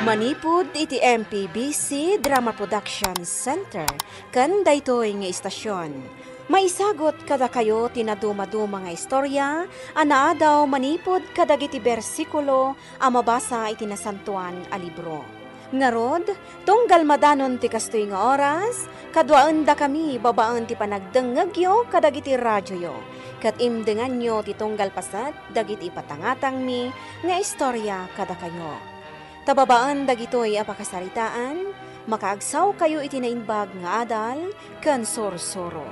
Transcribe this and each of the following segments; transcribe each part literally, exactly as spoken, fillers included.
Manipud iti M P B C Drama Production Center ken daytoy nga istasion, maisagut kadakayo ti nadumaduma nga istorya a naadaw manipud kadagiti bersikulo a mabasa iti Nasantoan a Libro. Ngarud, tunggal madanon ti kastoy nga oras, kaduaendakami babaen ti panagdengngegyo kadagiti radioyo, ket imdenganyo ti tunggal paset dagiti ipatangatangmi nga istorya kadakayo. Ta babaen dagitoy a pakasaritaan, makaagsawkayo iti naimbag nga adal ken sursuro.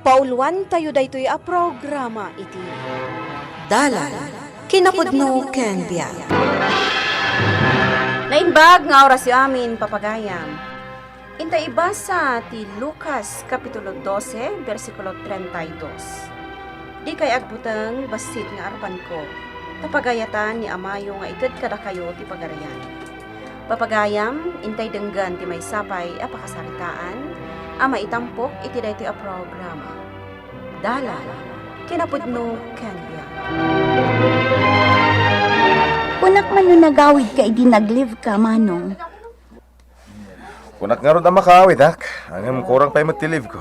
Pauluantayo daytoy a programa iti Dalan, Kinapudno ken Biag. Naimbag nga orasyo amin, papagayam. Inta ibasa ti Lucas, Kapitulo dose, bersikulo treinta y dos. Dikay agbuteng bassit nga arbanko, ta pagayatan ni Amayo nga ited kadakayo ti Pagarian. Papagayam, intay denggen ti maysa pay a pakasaritaan a maitampok iti daytoy a programa. Dalan, Kinapudno ken Biag. Kunak man no nagawidka idi nag-leave ka, Manong. Kunak ngarud a makaawidak, ngem kurang pay met ti leave ko.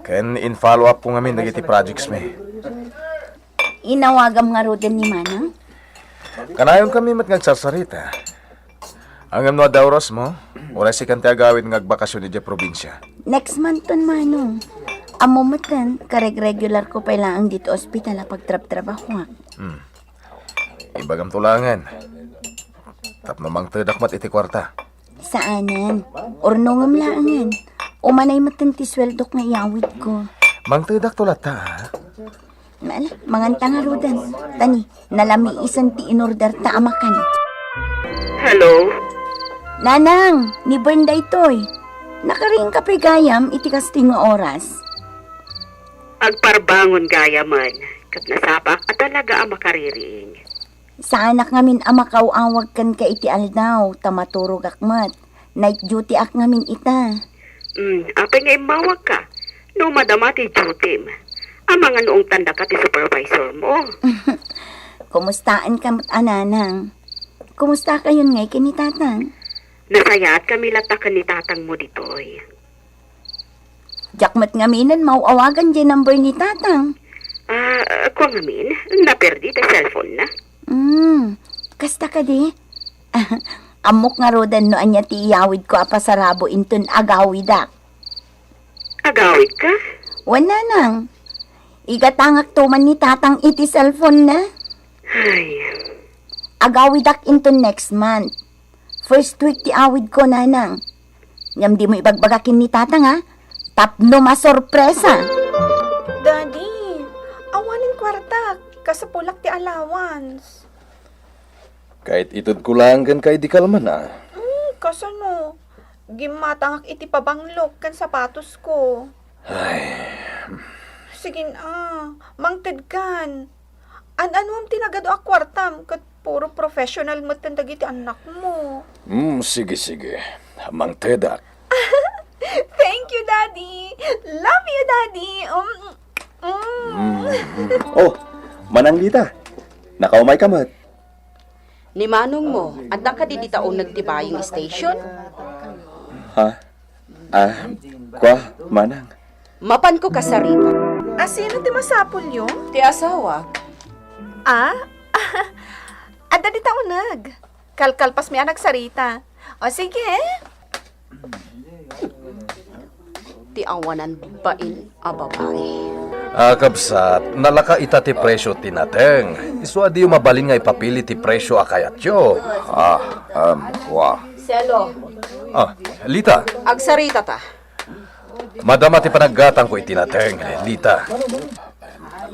Ken in-follow up ko ngamin dagiti projects mi. Inawagam ngaruden ni Manang? Kanayonkami met nga agsarsarita. Ngem no adda orasmo, uray sikan ti agawid nga agbakasyon idiay probinsia. Next month ton, Manong. Ammo metten, kareg-regular ko pay laeng ditoy ospital a pagtrabtrabahoak. Hmm. Ibagamto laengen. Tapno mangtedak met iti kuarta. Saanen. Urnongem laengen. Umanay metten ti sueldok nga iyawidko. Mangtedakto latta, a. Ala, manganta ngaruden. Ta ni, nalamiisen ti inorderta a makan. Hello? Nanang, ni Bern daytoy. Nakariingka pay gayam iti kastoy nga oras? Agparbangon gayamen, ket nasapak a talaga a makaririing. Saanak ngamin a makaw-awag kenka iti aldaw, ta maturogak met. Night dutyak ngamin ita. Hmm, apay nga immawagka? No madama ti dutim, amangan no ungtandaka ti supervisormo. Kumustaenka met a, Nanang? Kumustakayon ngay ken ni Tatang? Nasayaatkami latta ken ni Tatangmo ditoy. Diak met ngaminen maw-awagan diay number ni Tatang. Ah, kua ngamin, naperdi ti cellphone-na. Hmm, kasta kadi? Ammok ngaruden no ania ti iyawidko a pasarabo inton agawidak. Agawidka? Wen, Nanang. Igatangakto man ni Tatang iti cellphone-na. Ay. Agawidak inton next month. First week ti awidko, Nanang. Ngem dimo ibagbaga ken ni Tatang, a, tapno masorpresa. Daddy, awanen kuartak, kasapulak ti allowance. Ket itedko laeng kenka idi kalman, a. Hmm, kasano? Gimmatangak iti pabanglok ken sapatosko. Ay. Sige, a, mangtedkan. An-anuem ti nagadu a kuartam ket puro professional metten dagiti annakmo. Mm, sige, sige. Mangtedak. Thank you, Daddy. Love you, Daddy. Um, mm. Mm, mm. Oh, Manang Lita. Nakaumayka met. Ni manongmo, adda kadi dita uneg ti buying station? Ha? Ah, kua, Manang. Mapanko kasarita. A, sino ti masapulyo? Ti asawak. A? Adda dita uneg. Kalkalpasmi a nagsarita. O, sige. Ti awanan bain a babai. A, kabsat, nalaka ita ti presio ti nateng. Isu a diyo mabalin nga ipapili ti presio a kayatyo. Ah, em, kua. Selo. Ah, Lita. Agsaritata. Madama ti panaggatangko iti nateng, Lita.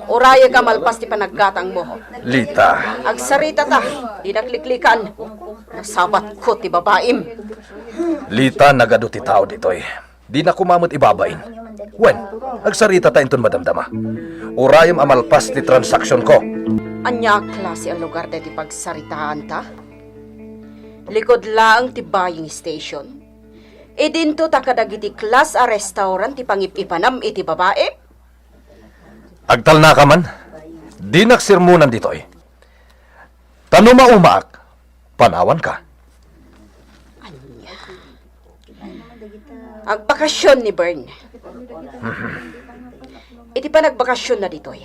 Urayek a malpas ti panaggatangmo. Lita. Agsaritata. Dinak liklikan. Nasabatko ti babaim. Lita, nagadu ti tao ditoy. Dina koma met ibabain. Wen, agsaritata inton madamdama. Urayem a malpas ti transaksionko. Ania a klase a lugar daytoy pagsaritaanta? Likod laeng ti buying station. Idinto ta kadagiti class a restaurant ti pangip-ipanam iti babaim? Agtalnaka man, dinak sermonan ditoy. Ta no maumaak, Panawanka. Ania? Agbakasyon ni Bern. Iti panagbakasyon na ditoy,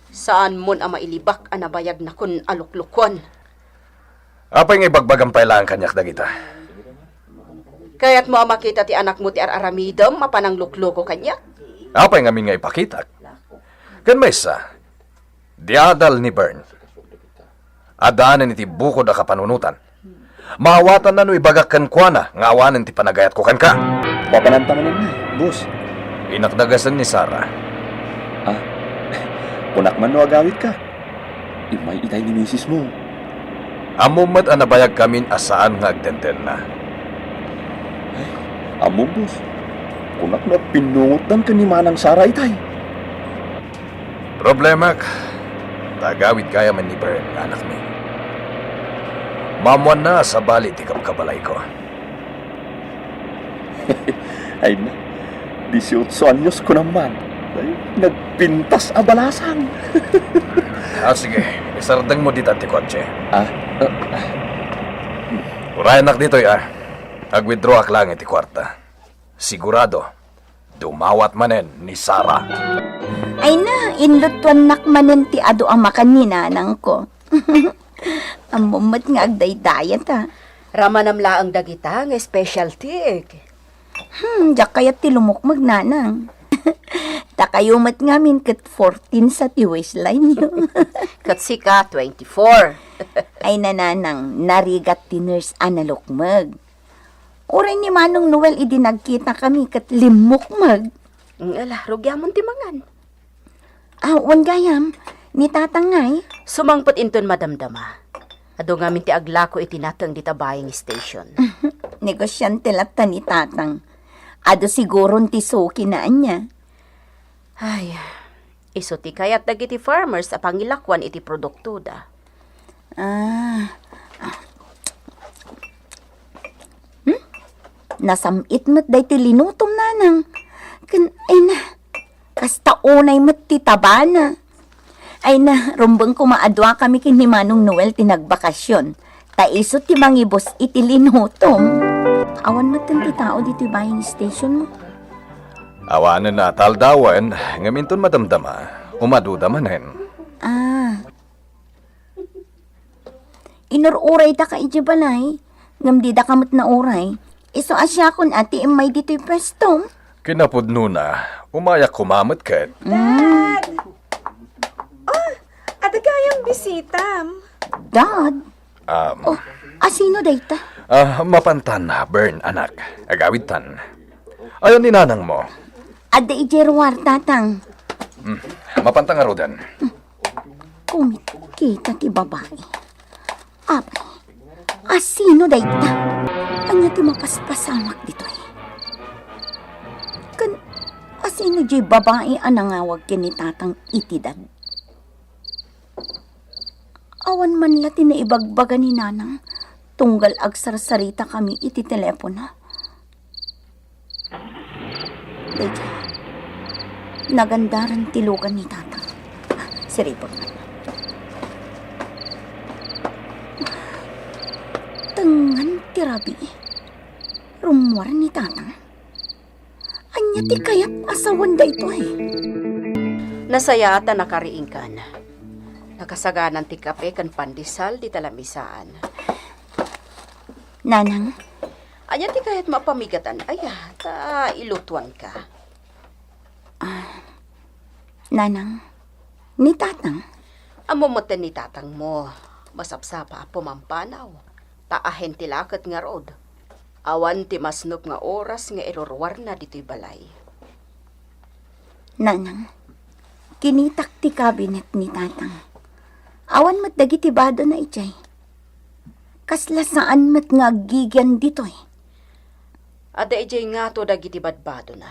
saan mon a mailibak a nabayag nakon a luklukuan. Apay nga ibagbagam pay laeng kaniak dagita? Kayatmo a makita ti anakmo ti ar-aramidem a pananglukloko kaniak? Apay ngamin nga ipakitak? Ken maysa, di adal ni Bern. Addaanen iti bukod a kapanunotan. Maawatanna no ibagak kenkuana nga awanen ti panagayatko kenka. Mapananta manen, boss. Inakdagasen ni Sarah. Ah, kunak man no agawitka. Immay itay ni misis mo. Ammom met a nabayagkamin a saan nga agdendenna. Ay, ammom, boss. Kunak no agpinnungotdan ken ni Manang Sarah itay. Problemak, ta agawid gayam ni Bern nga anakmi. Maammoanna a sabali ti kabkabalayko. Ay na, dieciocho anyos ko naman. Ay, nagpintas a balasang. Ah, sige, isardengmo ditan ti kotse. Ah, ah. Urayanak ditoy, ah. Ag-withdraw ak lang iti kuarta. Sigurado, dumawat manen ni Sarah. Ay na, inlutuannak manen ti adu a makan ni nanangko. Ammom met nga agdaydayat, a. Ramanam laeng dagita nga specialty, ek. Hmm, diak kayat ti lumukmeg, nanang. Ta kayo met ngamin ket fourteen sa ti waistline yo. Ket sika, twenty-four. Ay na, nanang, narigat ti nurse a nalukmeg. Uray ni Manong Noel idi nagkitakami ket limmukmeg. Ala, rugiamon ti mangan. Ah, wen gayam, ni Tatang ngay? Sumangpet inton madamdama. Adu ngamin ti aglako iti nateng dita buying station. Negosiante latta ni Tatang. Adu siguron ti suki na ania. Ay, isu ti kayat dagiti farmers a pangilakuan iti produktoda. Ah. Hmm? Nasam-it met daytoy linutom, nanang. Ken, ay na, kasta unay met ti tabana. Ay na, rumbeng koma a duakami ken ni Manong Noel ti nagbakasyon. Ta isu ti mangibus iti linutom. Awan met ti tao ditoy buying station mo. Awanen a ta aldawen, ngem inton madamdama, umaduda manen. Ah. Inur-urayda ka idiay balay, ngem dida ka met nauray. Isu a siakon a ti immay ditoy pwesto. Kinapudnona, umayak koma met ket. Mm. Dad! Oh, adda gayam bisitam. Dad? Um, Oh, asino dayta? Ah, mapantan, Bern, anak. Agawidtan. Ayan ni nanang mo? Adda idiay ruar, Tatang. Hmm, mapantan ngaruden. Kumitkita ti babai. Apay, asino dayta? Ania ti mapaspasamak ditoy? Ken asino diay babai a nangawag ken ni Tatang iti dad? Awan man la ti naibagbaga ni Nanang tunggal agsarsaritakami iti telepono. Daydiay, nagandaren ti lugan ni Tatang. Siripon man. Tengngan ti rabii. Rummuar ni Tatang. Ania ti kayat a sawen daytoy? Nasayaat a nakariingkan. Nakasaganan ti kape ken pandesal dita lamisaan. Nanang? Ania ti kayatmo a pamigatan, aya, ta ilutuanka? Ah, Nanang, ni Tatang? Ammom metten ni Tatangmo, masapsapa a pumampanaw, ta ahen ti laket ngarud. Awan ti masnop nga oras nga iruruarna ditoy balay. Nanang, kinitak ti kabinet ni Tatang. Awan met dagiti badona idiay. Kasla saan met nga aggigian ditoy. Adda idiay ngato dagiti badbadona.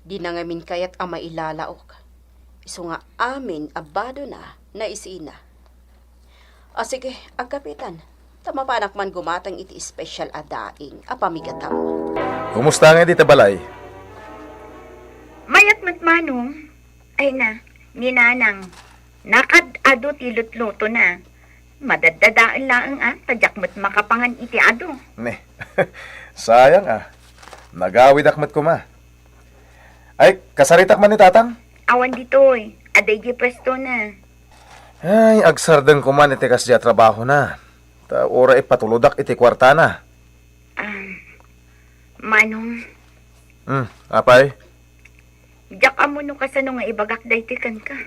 Dina ngamin kayat a mailalaok. Isu nga amin a badona naisina. A, sige, agkapetan. Ta mapanak man gumatang iti espesyal a daing a pamigatam. Kumusta nga dita balay? Mayat met, Manong. Ay na, ni Nanang, nakad-adu ti lutlutona. Madaddadael laeng a, ta diak met makapangan iti adu. Ne. Sayang a. Nagawidak met koma. Ay, kasaritak man ni Tatang? Awan ditoy. Adda idiay puestona. Ay, agsardeng koma iti kasdiay a trabahona. Ta uray ipatulodak iti kuartana. Ah, Manong. Hmm, apay? Diak ammo no kasano nga ibagak daytoy kenka.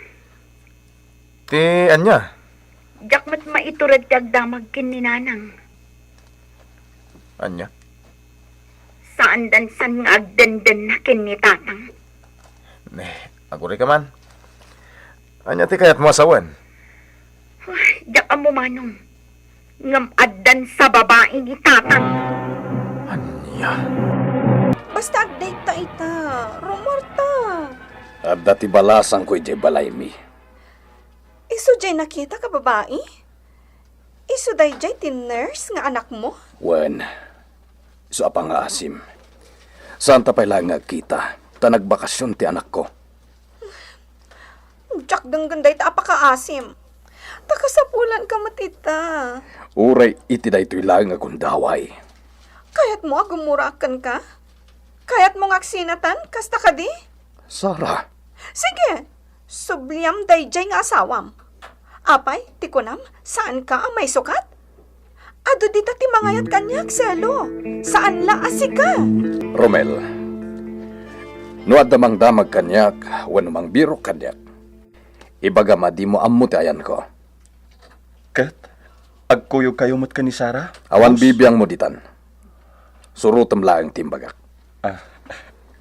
Ti ania? Diak met maitured ti agdamag ken ni Nanang. Ania? Saan dansan nga agdendenna ken ni Tatang. Ne, agurayka man. Ania ti kayatmo a sawen? Diak ammo, Manong. Ngem addan sa babai ni Tatang. Ania? Basta agdayta ita, rumorta. Adda ti balasangko idiay balaymi. Isu jay nakitak a babai? Isu dayjay ti nurse nga anakmo? Wen, isu a pangaasim. Saanta pay laeng nga agkita, ta nagbakasyon ti anakko. Diak denggen dayta a pakaasim. Ta kasapulanka met ita. Uray iti daytoy laeng a gundaway. Kayatmo a gummurak kenka? Kayatmo nga agsinatan, kasta kadi? Sara. Sige, subliam dayjay nga asawam. Apay, ti kunam, saanka a maisukat? Adu dita ti mangayat kaniak, Cielo. Saan la a sika. Romel, no adda mangdamag kaniak wenno mangbirok kaniak, ibagam a dimo ammo ti ayanko. Ket agkuyogkayo met ken ni Sara? Awan bibiangmo ditan. Surotem laeng ti imbagak. Ah,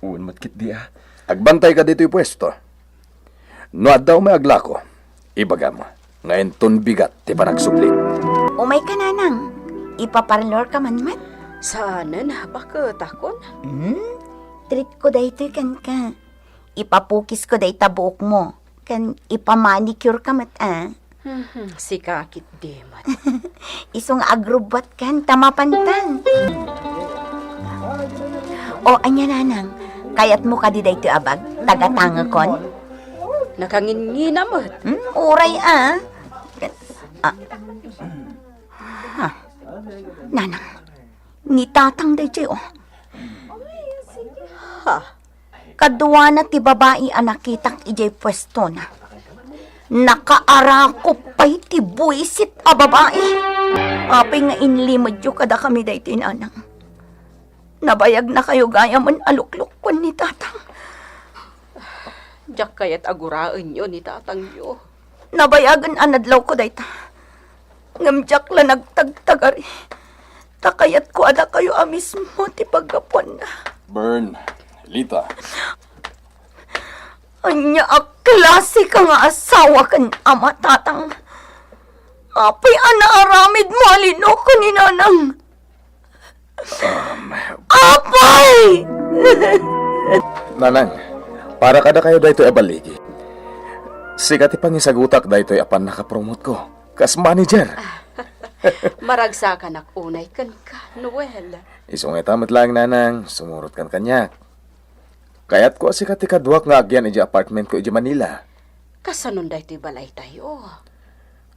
wen met ketdi a. Agbantayka ditoy puesto. No adda umay aglako, ibagam nga inton bigat ti panagsubli. Umayka, Nanang. Ipaparlorka man met? Saanen, baket, akon. Hmm? Treatko daytoy kenka. Ipapukisko dayta buokmo, ken ipamanicureka met a. Mhm, sika ketdi met. Isu nga agrubbuatkan ta mapantan. O, ania, Nanang, kayatmo kadi daytoy a bag? Tagatangekon? Nakanginngina met. Hmm, uray a. Ah. Ha. Nanang, ni Tatang dayjay, o. Ha. Kaduana ti babai a nakitak idiay puestona. Nakaarakup pay ti buisit a babai. Apay nga inlimedyo kadakami daytoy, Nanang? Nabayagnakayo gayamen a luklukkuen ni Tatang. Diak kayat a guraenyo ni Tatangyo. Nabayagen a nadlawko dayta. Ngem diak la nagtagtagari, ta kayatko a dakayo a mismo ti paggapuanna. Bern, Lita. Ania a klaseka nga asawa ken ama, Tatang? Apay a naaramidmo a linoko ni Nanang? Um, Apay! Nanang, para kadakayo daytoy a baligi. Sika ti pangisagutak daytoy a pannakapromotko kas manager. Maragsakanak unay kenka, Noel. Isu nga ita met laeng, Nanang, sumurotkan kaniak. Kayatko a sika ti kaduak nga agian idiay apartmentko idiay Manila. Kasanon daytoy balaytayo?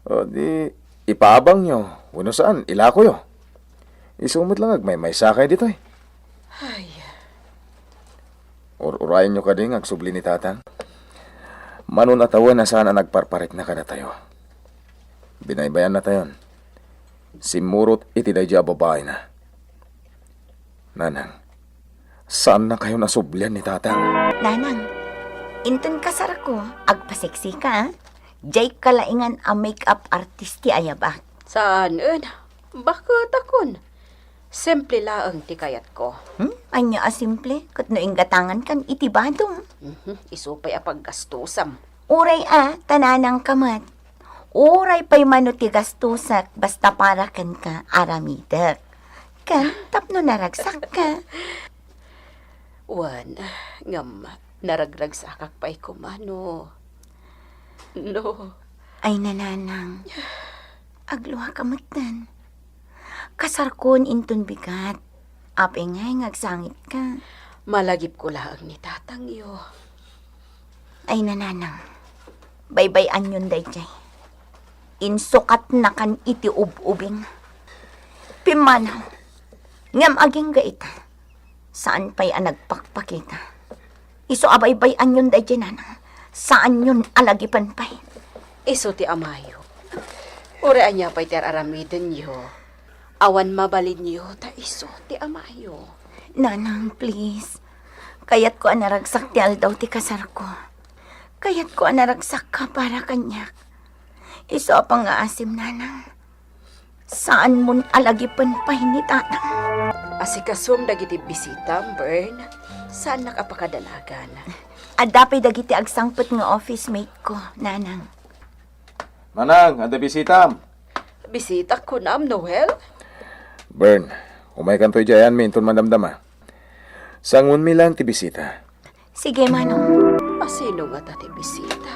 O di, ipaabangyo, wenno saan, ilakoyo. Isu met la nga agmaymaysakay ditoy. Ay. Ur-urayenyo kadi nga agsubli ni Tatang? Mano a tawen a saan a nagparparikna kadatayo. Binaybayannatayon. Simmurot iti daydiay a babaina. Nanang, saannakayon a sublian ni Tatang. Nanang, inton kasarko, agpaseksika, a? Diay kalaingan a make-up artist ti ayabak. Saanen, baket akon. Simple laeng ti kayatko. Hmm? Ania a simple? Ket no inggatangankan iti badom. Mhm, isu pay a paggastosam. Uray a, ta nanangka met. Uray pay mano ti gastosak, basta para kenka, aramidek. Ken tapno naragsakka. Wen, ngem naragragsakak pay koma no, no. Ay, nanang, agluaka metten. Kasarkon inton bigat. Apay ngay nga agsangitka? Malagipko laeng ni tatangyo. Ay, nanang, baybay-anyon daydiay. Insukatnakan iti ub-ubing. Pimmanaw, ngem agingga ita, saan pay a nagpakpakita. Isu a baybay-anyon daydiay, nanang, saanyon a lagipen pay. Isu ti amayo. Uray ania pay ti ar-aramidenyo, awan mabalinyo, ta isu ti amayo. Nanang, please. Kayatko a naragsak ti aldaw ti kasarko. Kayatko a naragsakka para kaniak. Isu a pangngaasim, nanang. Saanmon a lagipen pay ni tatang. Asikasuem dagiti bisitam, Bern. Saannak a pakadanagan. Adda pay dagiti agsangpet nga office mate ko, nanang. Manang, adda bisitam. Bisita, kunam, Noel? Bern, umaykanto idiay ayanmi inton madamdama. Sanguenmi laeng ti bisita. Sige, Manong. Asino ngata ti bisita?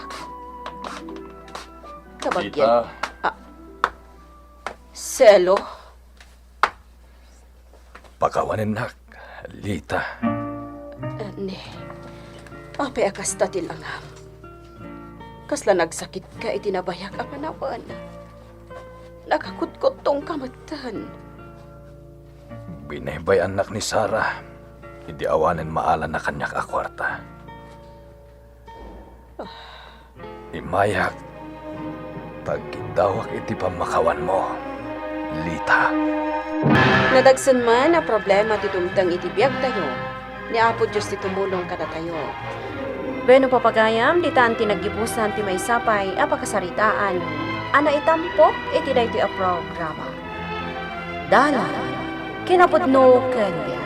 Kabagyan. Lita. Ah. Selo? Pakawanennak, Lita. Ni, apay a kasta ti langam? Kasla nagsakitka iti nabayag a panawen. Nakakutkuttongka metten. Binaybay-annak ni Sara idi awanen maalanna kaniak a kuarta. Immayak, ta agkiddawak iti pammakawanmo, Lita. Nadagsen man a problema ti tumteng iti biagtayo, ni Apo Dios ti tumulong kadatayo. Wenno, papagayam, ditan ti naggibusan ti maysa pay a pakasaritaan a naitampok iti daytoy a programa. Dalan, kinapudno ken biag.